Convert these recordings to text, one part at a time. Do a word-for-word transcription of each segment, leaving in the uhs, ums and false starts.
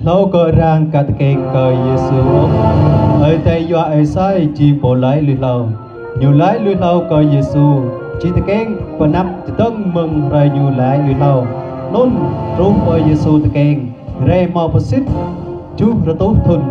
Hlâo kơ arăng aka tơkeng kơ Yêsu ôh. Ơi Adai yua Êsai či pô laĭ lui hlâo. Ñu laĭ lui hlâo kơ Yêsu, či tơkeng pơanăp tơdơ̆ng mơ̆ng hrơi ñu laĭ lui hlâo. Anŭn truh pơ Yêsu tơkeng, rai hmâo pơsit tơjuh rơtuh thŭn.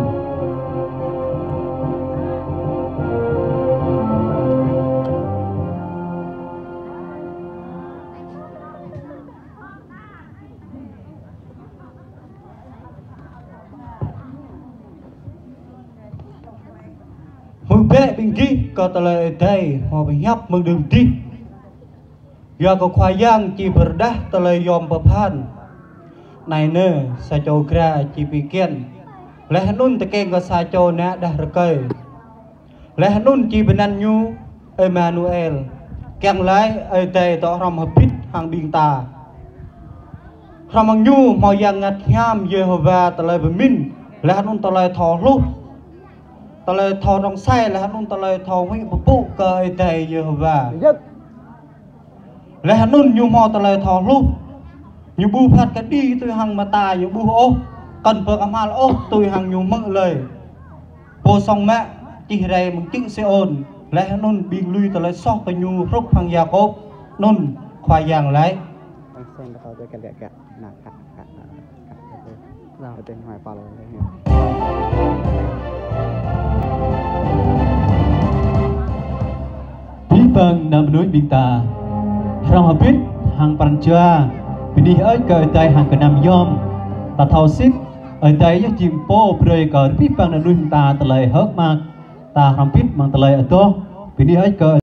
Hmư̆ bĕ ƀing gih kơ tơlơi Ơi Adai hmâo pơhiăp mơ̆ng đưm dih. Yua kơ Khua Yang či pơrơđah tơlơi yom pơphan. Anai nơ, sa čô dra či pi kian, laih anŭn tơkeng kơ sa čô ană đah rơkơi. Laih anŭn či pơanăn ñu Emanuel, kiăng laĭ Ơi Adai dŏ hrŏm hơbĭt hăng ƀing ta. Hrŏm hăng ñu hmâo Yang Bơngăt Hiam Yêhôwa tơlơi pơmĭn, laih anŭn tơlơi thâo hluh, tơlơi thâo rŏng sai, laih anŭn tơlơi thâo huĭ pơpŭ kơ Ơi Adai Yêhôwa. Laih anŭn ñu hmâo tơlơi thâo hluh. Ñu ƀu phat kơđi tui hăng mơta ñu ƀuh ôh, kŏn pơkơhmal ôh tui hăng ñu hmư̆ lơi. Pô sŏng mă čih rai mơ̆ng čư̆ Siôn, laih anŭn ƀing lui tơlơi soh kơ ñu hrup hăng Yakôb. Anŭn Khua Yang laĭ. Abih bang ană mơnuih ƀing ta. Hrŏm hơbĭt hăng pran jua bơni hơơč kơ Ơi Adai hăng gơnam yom. Ta thâo sĭt, Ơi Adai yơh jing pô brơi kơ abih bang ană mơnuih ƀing ta tơlơi hơ̆k mơak. Ta hrŏm hơbĭt amăng tơlơi adoh, bơni hơơč kơ